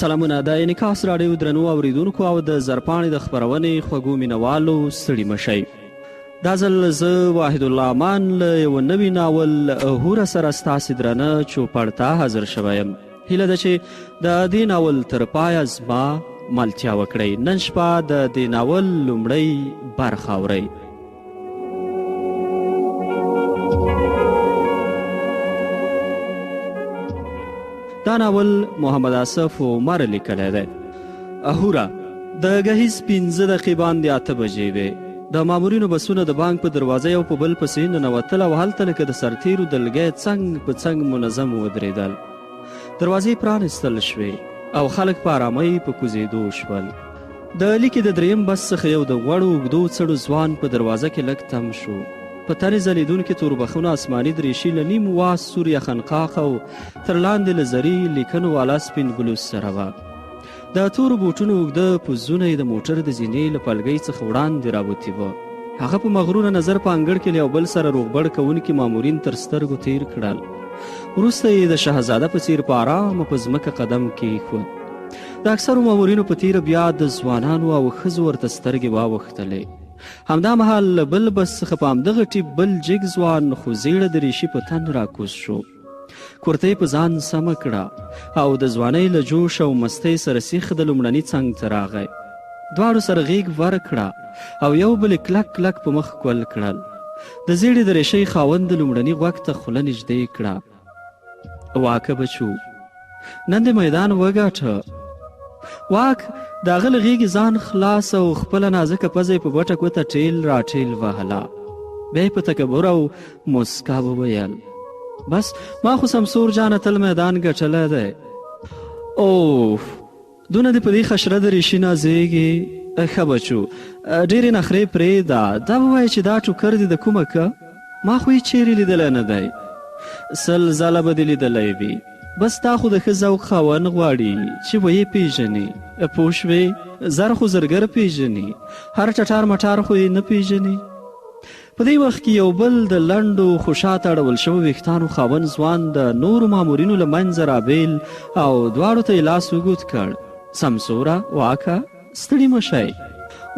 سلامونه د انعکاس راډیو درنو اوریدونکو او د زرپاڼې د خپرونې خوږو مینوالو، ستړي مه شئ. دا ځل زه واحد الله امان له یوه نوي ناول هوره سره ستاسې درنه چوپړ ته حاضر شوی یم. هیله ده چې د دې ناول تر پایه زما ملتیا وکړئ. نن شپه د دې ناول لومړۍ برخه اورئ. دا ناول محمد آصف عمر لیکلی دی. اهوره د ګهیځ 5 دقیقې باندې 8 بجې وې. د مامورینو بسونه د بانک په دروازه یو په بل پسې ننوتل او هلته لکه د سرتیرو دلګی څنګ په څنګ منظم ودرېدل. دروازې پرانیستل شوې او خلک په آرامۍ په کوزېدو شول. د لیکې د دریم بس څخه یو د غوړو اوږدو څړو ځوان په دروازه کې لږ تم شو. په تن یې ځلېدونکې توربخونه آسماني دریشي له نیم واس سور یخنقاق او تر لاندې له زري لیکنو والا سپین بلوز سره وه. د تورو بوټونو اوږده پوزونه یې د موټر د زینې له پلګۍ څخه وړاندې راوتي وه. هغه په مغروره نظر په انګړ کې له یو بل سره روغبړ کوونکي مامورین تر سترګو تیر کړل. وروسته یې د شهزاده په څیر په آرامه په ځمکه قدم کیښود. د اکثرو مامورینو په تیره بیا د ځوانانو او ښځو ورته سترګې واوښتلې. همدا مهال له بل بس څخه په همدغه ټیپ بل جګ ځوان خو زیړه دریشي په تن راکوز شو. کورتۍ په ځان سمه کړه او د ځوانۍ له جوش او مستۍ سره سیخ د لومړني څنګ ته راغی. دواړو سره غیږ ورکړه او یو بل یې کلک کلک په مخ ښکل کړل. د زیړې دریشۍ خاوند د لومړني غوږ ته خوله نږدې کړه. واکه بچو، نن دې میدان وګاټه. واک د هغه له غېږې ځان خلاص او خپله نازکه پزه یې په بټه کوته ټیل راټیل وهله. بیا یې په تکبر او موسکا وویل، بس ما خو سمسور جانه تل میدان ګټلی دی. اوف، دونه دې په دې خشره دریشي نازېږې. ښه بچو، ډېرې نخرې پرېږده، دا ووایه چې دا ټوکر دې د کومه که؟ ما خو یې چېرې لیدلی نه دی. 100 ځله به دې لیدلی وي. بس تا خو د ښه ذوق خاوند غواړي چې ویې پېژني. پوه شوې؟ زر خو زرګر پېژني، هر ټټار مټار خو یې نه پېژني. په دې وخت کې یو بل د لنډو خو شاته اړول شوو ویښتانو خاوند ځوان د نورو مامورینو له منځه رابیل او دواړو ته یې لاس اوږد کړ. سمسوره، واکه، ستړي مه شئ.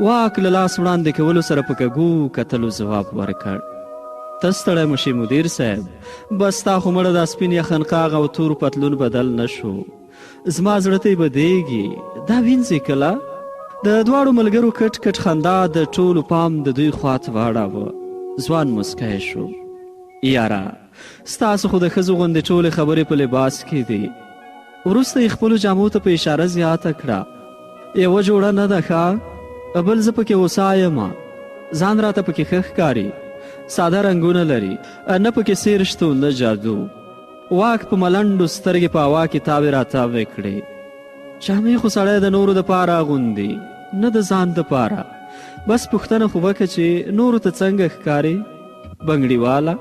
واک له لاس وړاندې کولو سره په کږو کتلو ځواب ورکړ. ته ستړی مه شې مدیر صاحب، بس تا خو مړه دا سپین یخنقاغ او تور پتلون بدل نه شو. زما زړه ته یې بدېږي، دا وینځې کله؟ د دواړو ملګرو کټ کټ خندا د ټولو پام د دوی خوا ته واړاوه. ځوان موسکی شو. یاره، ستاسو خو د ښځو غوندې ټولې خبرې په لباس کې دي. وروسته یې خپلو جامو ته په اشاره زیاته کړه، یوه جوړه نه ده ښه؟ بل زه پکې هوسا یم، ځان راته پکې ښه ښکاري، ساده رنګونه لري، نه پکې سیر شته نه جادو. واک په ملنډو سترګې په هوا کې تاوې راتاوې کړې. جامې خو سړی د نورو دپاره اغوندي، نه د ځان دپاره. بس پوښتنه خو وکړه چې نورو ته څنګه ښکارې؟ بنګړیواله.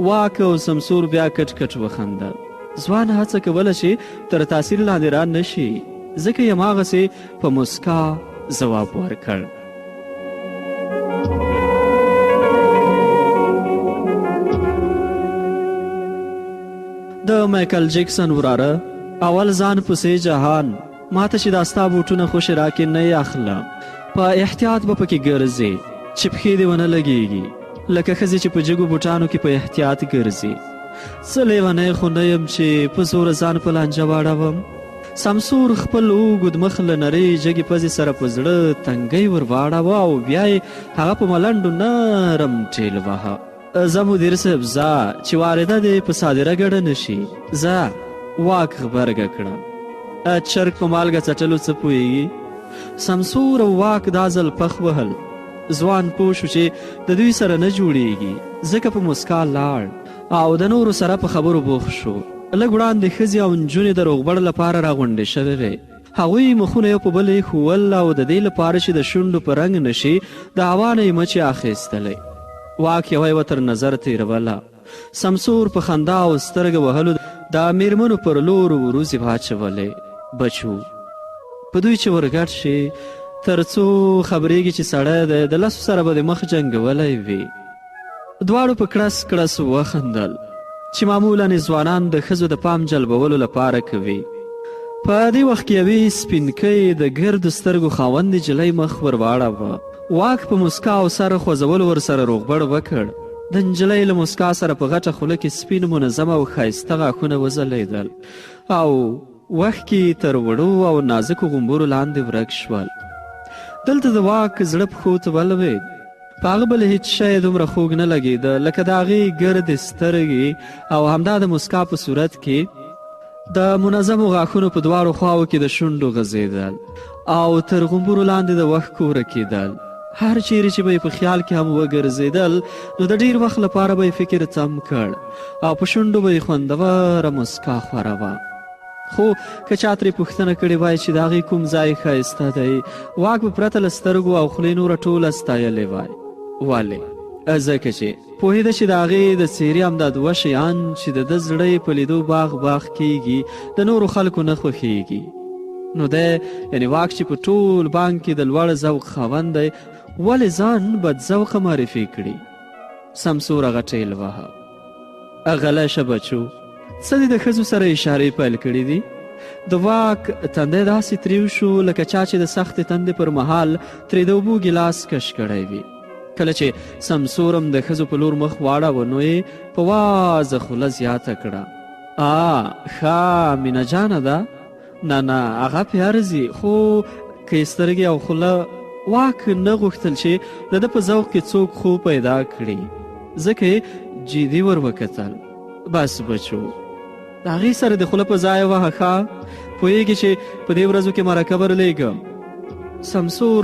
واک او سمسور بیا کټ کټ وخندل. ځوان هڅه کوله چې تر تاثیر لاندې را نه شي، ځکه یې هماغسې په موسکا ځواب ورکړ. د مایکل جکسن وراره، اول ځان پسې جهان، ماته چې دا ستا بوټونه خوشې راکې نه یې اخلم. په احتیاط به پکې ګرځې چې پښې دې ونه لګېږي، لکه ښځې چې په جګو بوټانو کې په احتیاط ګرځي. څه لیونی خو نه یم چې په زوره ځان په لانجه واړوم. سمسور خپل اوږد مخ له نرۍ جګې پزې سره په زړه تنګۍ ور واړاوه او بیا یې هغه په ملنډو نرم ټیل واهه. ځه مدیر صاحب ځه چې وارده دې په صادره ګډه نه شي، ځه. واک غبرګه کړه. چرګ په مالګه څټلو څه پوهېږي؟ سمسور او واک دا ځل پخ وهل. ځوان پوه شو چې د دوی سره نه جوړېږي، ځکه په موسکا لاړ او د نورو سره په خبرو بوخت شو. لږ وړاندې ښځې او نجونې د روغبړ لپاره راغونډې شوې وې. هغوی مخونه یو په بل ایښوول او د دې لپاره چې د شونډو په رنګ نه شي، د هوا نه یې مچې اخیستلې. واک یوه یوه تر نظر تېروله. سمسور په خندا او سترګه وهلو د مېرمنو پر لور وروځې واچولې. بچو! په دوی چې ورګډ شي، تر څو خبرېږي چې سړی دی، د لسو سره به دې مخ جنګولی وي. دواړو په کړس کړس وخندل، چې معمولاً یې ځوانان د ښځو د پام جلبولو لپاره کوي. په دې وخت کې یوې سپینکۍ د ګردو سترګو خاوندې نجلۍ مخ ور واړاوه. واک په موسکا او سر خوځولو ورسره روغبړ وکړ. د نجلۍ له موسکا سره په غټه خوله کې سپین منظم او ښایسته غاښونه وځلېدل او وښکي تر وړو او نازکو غومبورو لاندې ورک شول. دلته د واک زړه پښو ته ولوېد. په هغه بل هیڅ شی دومره خوږ نه لګېده لکه د هغې ګردې سترګې او همدا د موسکا په صورت کې د منظمو غاښونو په دواړو خواو کې د شونډو غځېدل او تر غومبورو لاندې د وښکو ورکېدل. هر چیرې چې به یې په خیال کې هم وګرځېدل نو د ډېر وخت لپاره به یې فکر تم کړ او په شونډو به یې خوندوره موسکا خوره وه. خو که چا ترې پوښتنه کړې وای چې د هغې کوم ځای ښایسته دی، واک به پرته له سترګو او خولې نوره ټوله ستایلې وای. ولې؟ ځکه چې پوهېده چې د هغې د څېرې همدا دوه شیان چې د ده زړه یې په لیدو باغ باغ کېږي، د نورو خلکو نه خوښېږي. نو دی یعنې واک چې په ټول بانک کې د لوړ ذوق خاوند دی، ولې ځان بد ذوقه معرفي کړي؟ سمسور هغه ټېل واهه. غلی شه بچو، څه دې د ښځو سره اشارې پیل کړې دي؟ د واک تندی داسې تریو شو لکه چا چې د سختې تندې پر مهال ترې د اوبو ګیلاس کش کړی وي. کله چې سمسورم د ښځو په لور مخ واړاوه نو یې په وازه خوله زیاته کړه، آ ښه مینه جانه ده؟ نه نه هغه پې ارزي، خو که یې سترګې او خوله. واک نه غوښتل چې د ده په ذوق کې څوک خو پیدا کړي، ځکه یې جدي ور وکتل. بس بچو، د هغې سره د خوله په ځای وهه، ښه پوهېږي چې په دې ورځو کې مرکه ورلېږم. سمسور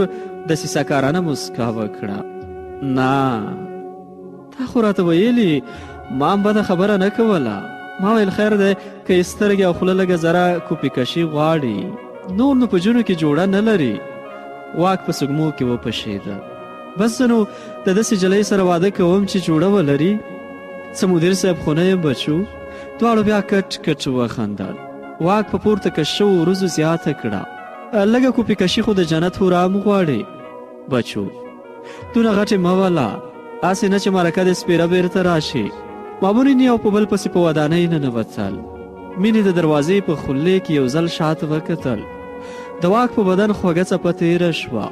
دسیسه کارانه موسکا وکړه. نه، تا خو راته ویلي، ما هم بده خبره نه کوله. ما ویل خیر دی که یې سترګې او خوله لږه ذره کوپي کشي غواړي، نور نو په جونو کې جوړه نه لري. واک په سږمو کې وپشېده. بس زه نو د داسې جلۍ سره واده کوم چې جوړه ولري. څه مدیر صاحب خو نه یم بچو. دواړو بیا کټ کټ وخندل. واک په پورته کش شوو وروځو زیاته کړه، لږه کوپي کشي خو د جنت حوره هم غواړي. بچو دونه غټې مه وله، هسې نه چې مرکه دې سپېره بېرته راشي. مامورین یو په بل پسې په ودانۍ ننوتل. مینې د دروازې په خولې کې یو ځل شاته وکتل. د واک په بدن خوږه څپه تېره شوه.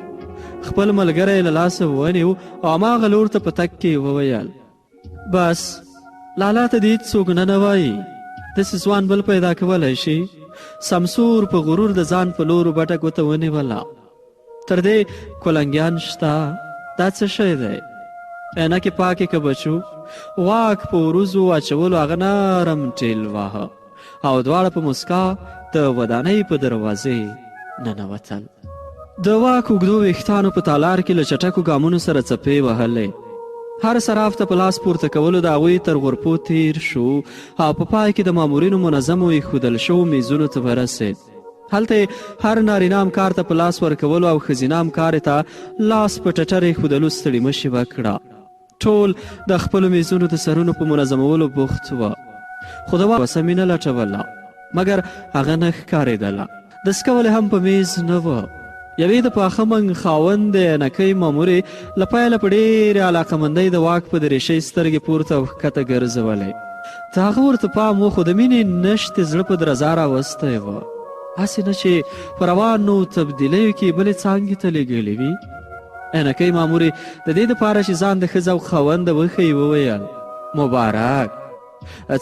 خپل ملګری یې له لاسه ونیو او هماغه لور ته په تګ کې یې وویل، بس لالا ته دې هیڅوک نه نه وایي، داسې ځوان بل پیدا کولی شي؟ سمسور په غرور د ځان په لور بټه ګوته ونیوله. تر دې کلنګیان شته، دا څه شی دی؟ عینکې پاکې که بچو. واک په وروځو اچولو هغه نرم ټیل واهه او دواړه په موسکا د ودانۍ په دروازې ننوتل. د واک اوږدو ویښتانو په تالار کې له چټکو ګامونو سره څپې وهلې. هر صراف ته په لاس پورته کولو د هغوی تر غرپو تیر شو او په پای کې د مامورینو منظمو ایښودل شوو میزونو ته ورسېد. هلته یې هر نارینه همکار ته په لاس ورکولو او ښځینه همکارې ته لاس په ټټر ایښودلو ستړي مشي وکړه. ټول د خپلو میزونو د سرونو په منظمولو بوخت وه، خو د وسه مینه لټوله، مګر هغه نه ښکارېدله. د سکولې هم په میز نه وه. یوې د پاخه منګ خاوند عینکۍ مامورې له پیله په ډېرې علاقمندۍ د واک په دریشۍ سترګې پورته او ښکته ګرځولې. د هغه ورته پام و، خو د مینې نشتې زړه په درزا راوستی و، هسې نه چې په روانو تبدیلیو کې بلې څانګې ته لېږلي وي. عینکۍ مامورې د دې دپاره چې ځان د ښځه او خاونده وښیي وویل، مبارک،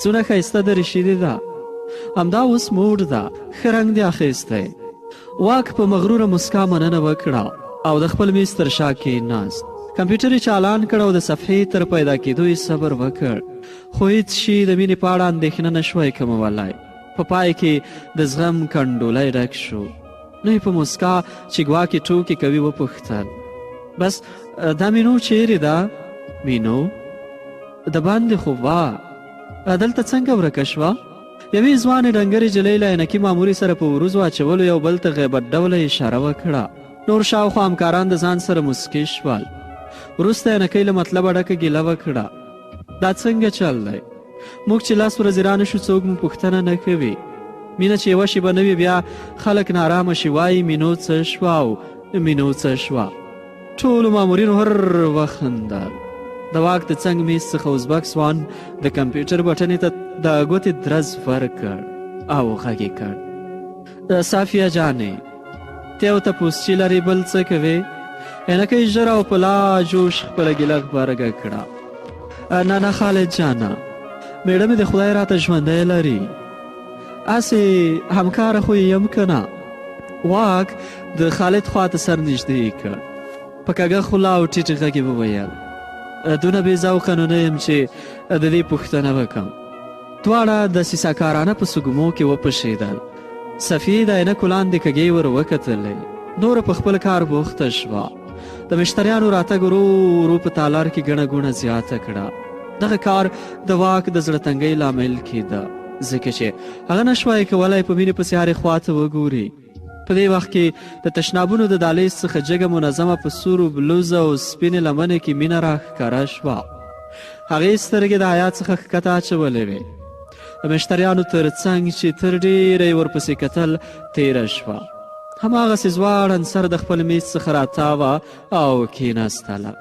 څونه ښایسته دریشي دې ده، همدا اوس موډ ده، ښه رنګ دې اخیستی. واک په مغروره مسکا مننه وکړه او د خپل میز تر شا کېناست. کمپیوټر یې چالان کړ او د صفحې تر پیدا کېدو یې صبر وکړ، خو هیڅ شي د مینې په اړه اندېښنه نه شوای کمولای. په پای کې د زغم کنډولی ډک شو. نو یې په موسکا چې ګواکې ټوکې کوي وپوښتل، بس دا مینو چیرې ده؟ مینو د باندې خو وه، دلته څنګه ورکه شوه؟ یوې ځوانې ډنګرې جلۍ له عینکي مامورې سره په وروځو اچولو یو بل ته غیبت ډوله اشاره وکړه. نور شاوخوا همکاران د ځان سره موسکي شول. وروسته عینکۍ له مطلبه ډکه ګیله وکړه، دا څنګه چل دی؟ موږ چې لس ورځې رانه شو څوک مو پوښتنه نه کوي. مینه چې یوه شېبه نه وي بیا خلک نارامه شي، وایي مینو څه شوه او مینو څه شوه. ټولو مامورینو هر وخندل. د واک د څنګ میز څخه ازبک ځوان د کمپیوټر بټنې ته د ګوتې درز ورکړ او غږ یې کړ. صافیه جانې، ته یو تپوسچي لرې، بل څه کوې؟ عینکۍ ژر او په لا جوش خپله ګیله غبرګه کړه. نه نه خالد جانه، میړه مې د خدای راته ژوندی لري، هسې همکاره خو یې یم که نه. واک د خالد خواته سر نږدې کړ، په کږه خوله او ټیټ غږ یې وویل، دونه بې ذوقه نو نه یم چې د دې پوښتنه وکړم. دواړه دسیسهکارانه په سږمو کې وپشېدل. صفیې د عینکو لاندې کږې ور وکتلې، نوره په خپل کار بوخته شوه. د مشتریانو راتګ ورو ورو په تالار کې ګڼه ګوڼه زیاته کړه. دغه کار د واک د زړه تنګۍ لامل کېده، ځکه چې هغه نشوای کولای په مینې پسې هرې خواته وګوري. په دې وخت کې د تشنابونو د دالیز څخه جګه منظمه په سورو بلوز او سپینې لمنې کې مینه راښکاره شوه. هغې سترګې د حیا څخه ښکته اچولې وې. د مشتریانو تر څنګ چې تر ډېره یې ورپسې کتل تېره شوه. هماغسې ځوړند سر د خپل میز څخه راتاوه او کېناستله.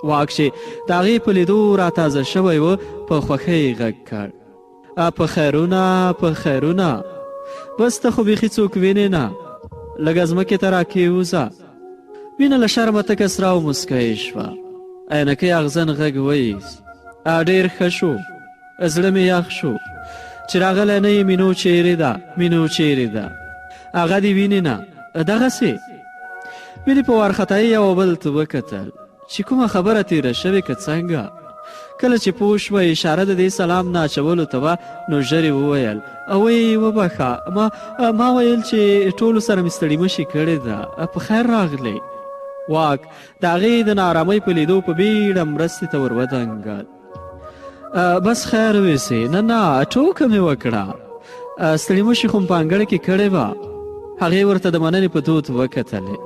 واک چې د هغې په لیدو راتازه شوی و، په خوښۍ غږ کړ، په خیرونه، په خیرونه، بس ته خو بیخي څوک وینې نه، لږه ځمکې ته راکېوځه. مینه له شرمه تکه سره او موسکۍ شوه. عینکۍ اغزن غږ وایست، ډېر ښه شو، زړه مې یخ شو چې راغلی نه یې. مینو چیرې ده؟ مینو چیرې ده؟ هغه دې وینې نه دغسې؟ مینې په وارخطایۍ یوه بل ته وکتل چې کومه خبره تېره شوې که څنګه. کله چې پوه شوه اشاره د دې سلام نه اچولو ته وه، نو ژر یې وویل، وی وبخښه، ما ویل چې ټولو سره مې ستړي مشي کړې ده، په خیر راغلې. واک د هغې د ناارامۍ په لیدو په بیړه مرستې ته ور ودانګل. بس خیر ویسې، نه نه، ټوکه مې وکړه، ستړي مشي خو مې په انګړ کې کړې وه. هغې ورته د مننې په دود وکتلې.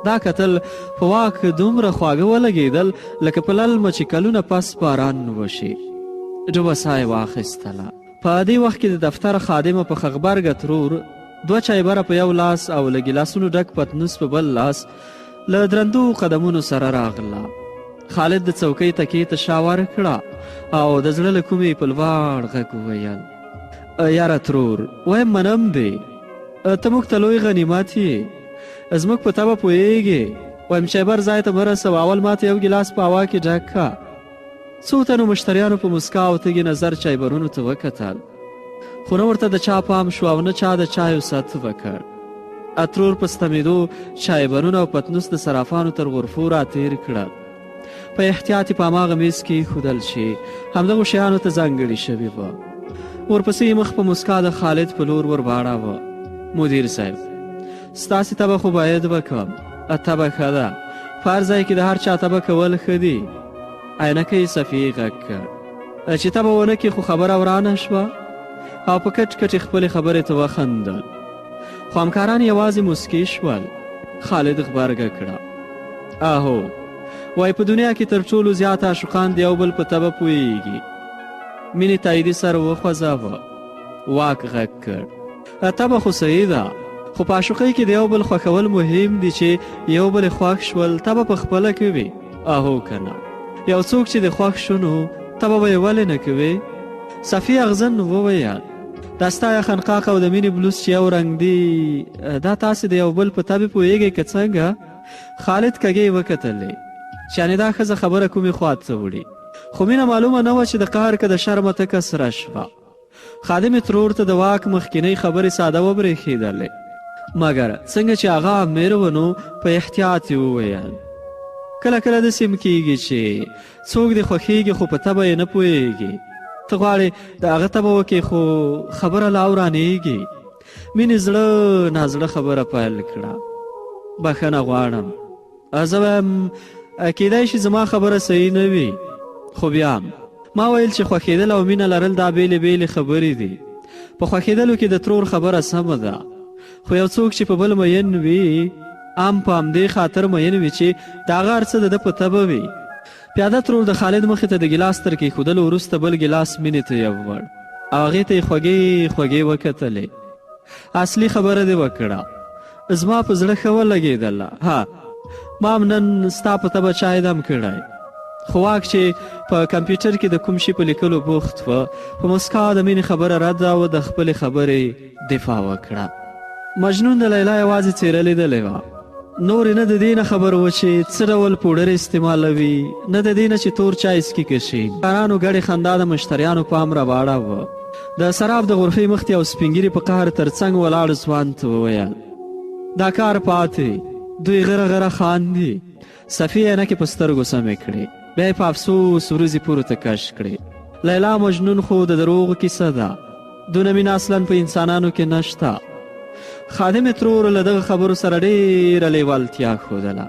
دا کتل په واک دومره خواږه ولګېدل لکه په للمه چې کلونه پس باران وشي. ډوبه ساه یې واخیستله. په دې وخت کې د دفتر خادمه په خغبرګه ترور دوه چایبره په یو لاس او له ګیلاسونو ډک پتنوس په بل لاس له درندو قدمونو سره راغله. خالد د څوکۍ تکیې ته شا ورکړه او د زړه له کومې په لوړ غږ وویل، یاره ترور، وایم منم دې، ته موږ ته لوی غنیمت یې، زموږ په تبه پوهېږې. وایم چایبر ځای ته مه رسوه، اول ماته یو ګیلاس په هوا کې ډک کړه. څو تنو مشتریانو په موسکا او تږي نظر چایبرونو ته وکتل، خو نه ورته د چا پام شو او نه چا د چایو ست وکړ. اترور په ستمېدو چایبرونه او پتنوس د صرافانو تر غرفو را تېر کړل. په احتیاط یې په هماغه میز کې ایښودل چې همدغو شیانو ته ځانګړي شوي وه. ورپسې یې مخ په موسکا د خالد په لور ور واړاوه. مدیر صاحب، ستاسې تبه خو باید وکړم، تبه ښه ده، په هر ځای کې د هر چا تبه کول ښه دي. عینکه یې صفیې غږ کړ، چې تبه ونه کې خو خبره ورانه شوه. او په کټ کټ یې خپلې خبرې ته وخندل، خو همکاران یوازې موسکي شول. خالد غبرګه کړه، اهو وای په دنیا کې تر ټولو زیات عاشقان د یو بل په تبه پوهیږي. مینې تاییدي سر وخوځاوه. واک غږ کړ، تبه خو صحیح ده، خو په عاشقۍ کې د یو بل خوښول مهم دي، چې یو بل خوښ شول تبه په خپله کوي. اهو که نه، یو څوک چې د خوښ شو نو تبه به یې ولې نه کوي؟ صفي اغزن وویل، دا ستا یخ انقاق او د مینې بلوز چې یو رنګ دي، دا تاسې د یو بل په تبې پوهېږئ که څنګه؟ خالد کږې وکتلې چې یعنې دا ښځه خبره کومې خوا ته وړي، خو مینه معلومه نه وه چې د قهر که د شرمه تکه سره شوه. خادمې ترور ته د واک مخکینۍ خبرې ساده وبرېښېدلې، مګر څنګه چې هغه امر و نو په احتیاط یې وویل، کله کله داسې هم کېږي چې څوک دې خوښېږي خو په تبه یې نه پوهېږي، ته غواړې د هغه تبه وکړې خو خبره لا ورانېږي. مینې زړه نازړه خبره پیل کړه، بښنه غواړم، زه وایم کیدای شي زما خبره صحیح نه وي، خو بیا ما ویل چې خوښېدل او مینه لرل دا بېلې بېلې خبرې دي. په خوښېدلو کې د ترور خبره سمه ده، خو یو څوک چې په بل مین وي ام په همدې خاطر مین وي چې د هغه هر څه د ده په تبه وي. پیاده ترور د خالد مخې ته د ګیلاس تر کېښودلو وروسته بل ګیلاس مینې ته یووړ او هغې ته یې خوږې خوږې وکتلې. اصلي خبره دې وکړه، زما په زړه ښه ولګېدله. ها، ما هم نن ستا په تبه چای دم کړی. خو واک چې په کمپیوټر کې د کوم شي په لیکلو بوخت و، په مسکا د مینې خبره رد او د خپلې خبرې دفاع وکړه. مجنون د لیلا یوازې څېره لیدلې وه. نور یې نه د دې نه خبر و چې څه ډول پوډر استعمالوي، نه د دې نه چې تور چای څکي که شین. کارانو ګډې خندا د مشتریانو پام راواړاوه. د سراب د غرفې مختې او سپینږیري په قهر تر څنګ ولاړ ځوان ته وویل، دا کار پاتې، دوی غره غره خاندي. صفي عینکې په سترګو سمې کړې، بیا یې په افسوس وروځې پورته کش کړې. لیلا مجنون خو د دروغو کیسه ده، دونه مینه اصلا په انسانانو کې نشته. خادمې ترور له دغه خبرو سره ډېره لیوالتیا ښودله.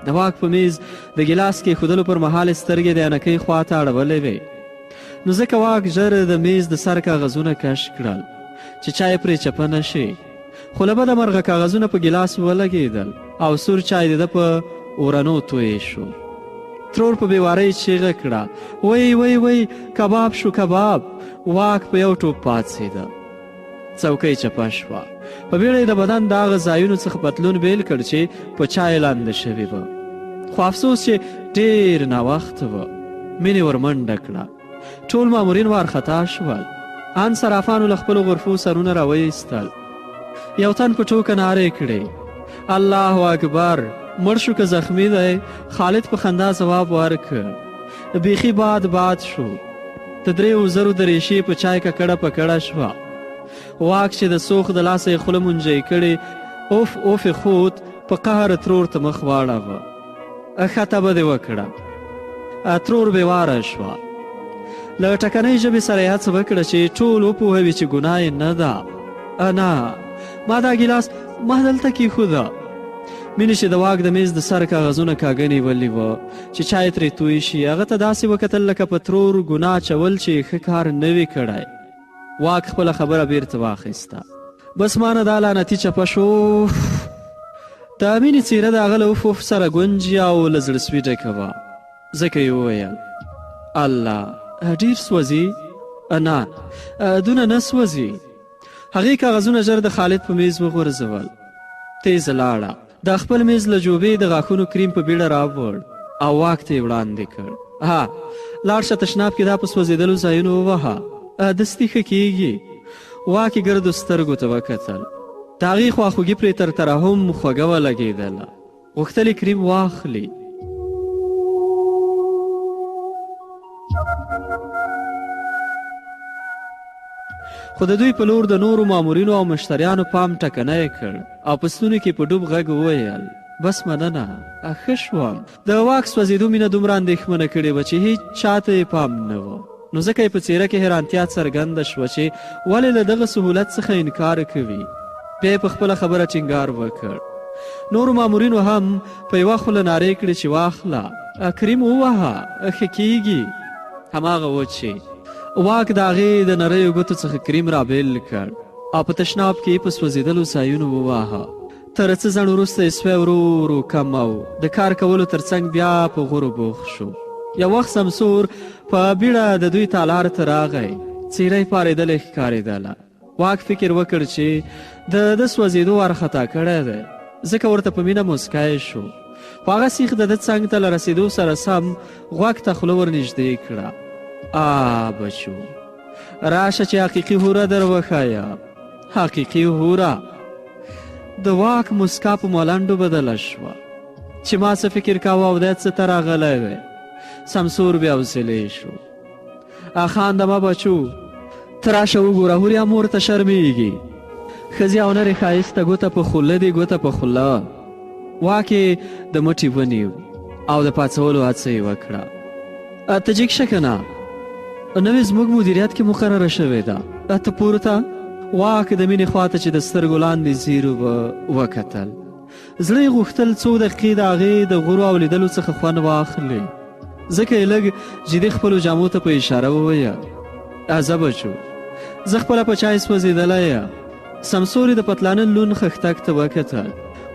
د واک په میز د ګیلاس کېښودلو پر مهال یې سترګې د عینکۍ خوا ته اړولې وې، نو ځکه واک ژر د میز د سر کاغذونه کش کړل چې چای پرې چپه نه شي. خو له بده مرغه کاغذونه په ګیلاس ولګېدل او سور چای د ده په ورنو تویې شو. ترور په بېوارۍ چیغه کړه، وی وی وی، کباب شو کباب! واک په یو ټوپ پاڅېده. څوکۍ چپه شوه. په بیړه یې د بدن د هغه ځایونو څخه پتلون بیل کړ چې په چای لاندې شوي وه. خو افسوس چې ډېر ناوخته و. مینې ورمنډه کړه. ټول مامورین وارخطا شول. ان صرافانو له خپلو غرفو سرونه راوایستل. یو تن په ټوکه نارې کړې، الله اکبر، مړ شو که زخمی دی؟ خالد په خندا ځواب ورکړ، بیخي باد باد شو. د 3000 دریشي په چای ککړه پکړه شوه. واک چې د سوخ د لاسه یې خوله مونجۍ کړې، اوف اوف یې خوت، په قهر ترور ته مخ واړاوه. ښه تبه دې وکړه. ترور بې واره شوه. له ټکنۍ ژبې سره یې هڅه وکړه چې ټول وپوهوي چې ګناه یې نه ده. نه، ما دا ګیلاس ما دلته کېښوده. مینې چې د واک د میز د سر کاغذونه کاږه نیولي وه چې چای ترې توی شي، هغه ته داسې وکتل لکه په ترور ګناه اچول چې یې ښه کار نه وي کړی. واک خپله خبره بیرته واخیسته. بس مانه دا لعنتي چپه شو. د مینې څېره د هغه له اوف اوف سره ګونجې او له زړه سوي ډکه وه، ځکه یې وویل، الله ډېر سوځي؟ نه، دونه نه سوځي. هغې کاغذونه ژر د خالد په میز وغورځول. تېزه لاړه، د خپل میز له جوبې د غاښونو کریم په بیړه راوړ او واک ته یې وړاندې کړ. ها، لاړ شه تشناب کې دا په سوځېدلو ځایونو ووهه، دستي ښه کېږي. واک یې ګردو سترګو ته وکتل. د هغې خواخوږي پرې تر ترحم خوږه ولګېدله. غوښتل یې کریم واخلي. خو د دوی په لور د نورو مامورینو او مشتریانو پام ټکنی کړ او په ستوني کې په ډوب غږ وویل، بس مننه، ښه شوم. د واک سوځېدو مینه دومره اندېښمنه کړې وه چې هیڅ چاته یې پام نه و، نو ځکه یې په څېره کې حیرانتیا څرګنده شوه چې ولې له دغه سهولت څخه انکار کوي. بیا یې په خپله خبره ټینګار وکړ. نورو مامورینو هم په یوه خوله نارې کړې چې واخله، کریم ووهه، ښه کېږي. هماغه و چې واک د هغې د نریو ګوتو څخه کریم رابېل کړ او په تشناب کې یې په سوځېدلو ځایونو وواهه. تر څه ځنډ وروسته یې سوی ورو ورو کم او د کار کولو تر څنګ بیا په غورو بوخت شو. یو وخت سمسور په بیړه د دوی تالار ته راغی. څېره یې پارېدلې ښکارېدله. واک فکر وکړ چې د ده سوځېدو وارخطا کړی دی، ځکه ورته په مینه موسکی شو. خو هغه سیخ د ده څنګ ته له رسېدو سره سم غوږ ته خوله ورنږدې کړه. آ بچو، راشه چې حقیقي هوره در وښایم. حقیقي هوره. د واک موسکا په ملنډو بدله شوه چې ما څه فکر کاوه او دی څه ته راغلی دی. سمسور بې حوصلې شو. خانده مه بچو، ته راشه وګوره، هوریا مور ته شرمېږي. ښځې او نرې ښایسته ګوته په خوله دي، ګوته په خوله. واک یې د مټې ونیو او د پاڅولو هڅه یې وکړه. ته جګ شه که نه، نوې زموږ مدیریت کې مقرره شوې ده. ته پورته. واک د مینې خواته چې د سترګو لاندې ځیر وکتل. زړه یې غوښتل څو دقیقې د هغې د غورو او لیدلو څخه خوند واخلي، ځکه یې لږ جدي خپلو جامو ته په اشاره وویل، ازه بچو، زه خپله په چای سوځېدلی یم. سمسورې د پتلانه لون خښتک ته وکتل.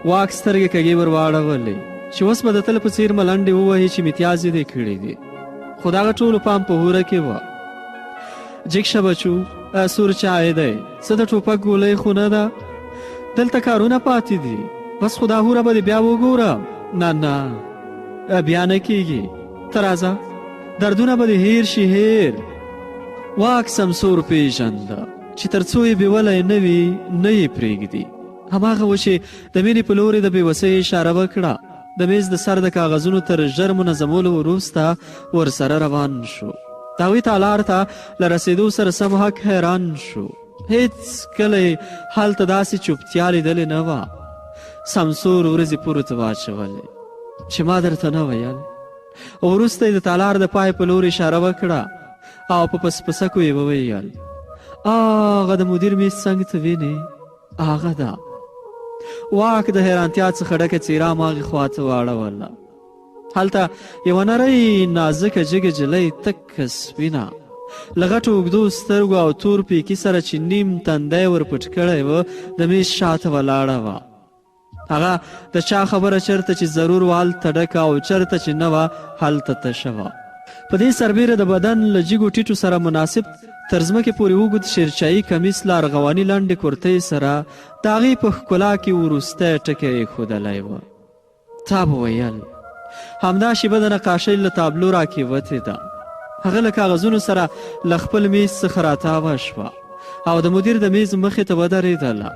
واک سترګې کږې ور واړولې چې اوس به د تل په څېر ملنډې ووهي چې میتیازې دې کړې دي، خو د هغه ټولو پام په هوره کې وه. جګ شه بچو، سور چای دی، څه د ټوپک ګولۍ خو نه ده، دلته کارونه پاتې دي. بس خو دا هوره به دې بیا وګورم. نه نه، بیا نه کیږي. ته راځه، دردونه به دې هېر شي هېر. واک سمسور پېژنده چې تر څو یې بیولی نه وي نه یې پرېږدي. هماغه و چې د مینې په لورې د بېوسۍ اشاره وکړه. د میز د سر د کاغذونو تر ژر منظمولو وروسته ورسره روان شو. د هغوی تالار ته له رسېدو سره سم حق حیران شو. هېڅ کله یې هلته داسې چوپتیا لیدلې نه وه. سمسور ورځې پورته واچولې چې ما درته نه ویل. وروسته یې د تالار د پای په لور اشاره وکړه او په پسپسکو یې وویل، هغه د مدیر میز څنګ ته وینې؟ هغه ده. واک د حیرانتیا څخه ډکه څیره هماغې خوا ته واړوله. هلته یوه نرۍ نازکه جګه جلۍ تکه سپینه له غټو اوږدو سترګو او تور پیکي سره چې نیم تندی ور پټ کړی و د میز شاته ولاړه وه. هغه د چا خبره چرته چې ضرور وه هلته ډکه او چرته چې نه وه هلته تشه وه. په دې سربېره د بدن له جګو ټیټو سره مناسب تر ځمکې پورې اوږد شیرچایي کمیس له ارغواني لنډې کورتۍ سره د هغې په ښکلا کې وروستی ټکی ایښودلی و. تا به ویل همدا شیبه د نقاشۍ له تابلو راکېوتې ده. هغه له کاغذونو سره له خپل میز څخه راتاوه شوه او د مدیر د میز مخې ته ودرېدله.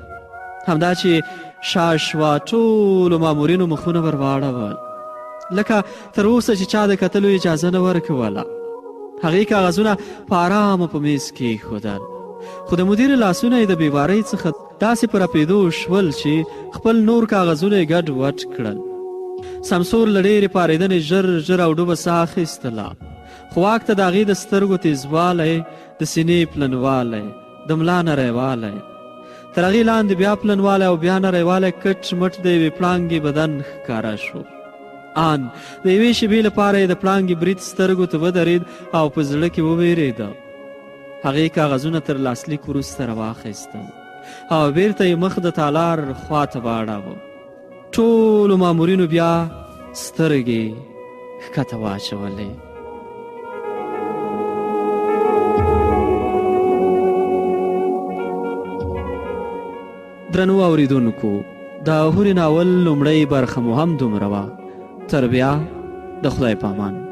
همدا چې شا شوه ټولو مامورینو مخونه ور واړول، لکه تر اوسه چې چا د کتلو اجازه نه ورکوله. هغې کاغذونه په آرامه په میز کېښودل، خو د مدیر لاسونه یې د بېوارۍ څخه داسې په رپېدو شول چې خپل نور کاغذونه یې ګډ وډ کړل. سمسور له ډېرې پارېدنې ژر ژر او ډوبه ساه اخیستله، خو واک ته د هغې د سترګو تېزوالی، د سینې پلنوالی، د ملا نریوالی، تر هغې لاندې بیا پلنوالی او بیا نریوالی کټ مټ د یوې پړانګې بدن ښکاره شو. آن د یوې شېبې لپاره یې د پړانګې برید سترګو ته ودرېد او په زړه کې ووېرېده. هغې کاغذونه تر لاسلیک وروسته راواخیستل او بیرته یې مخ د تالار خواته واړاوه. ټولو مامورینو بیا سترګې ښکته واچولې. درنو اوریدونکو، د هورې ناول لومړۍ برخه مو هم دومره وه. تر بیا د خدای پامان.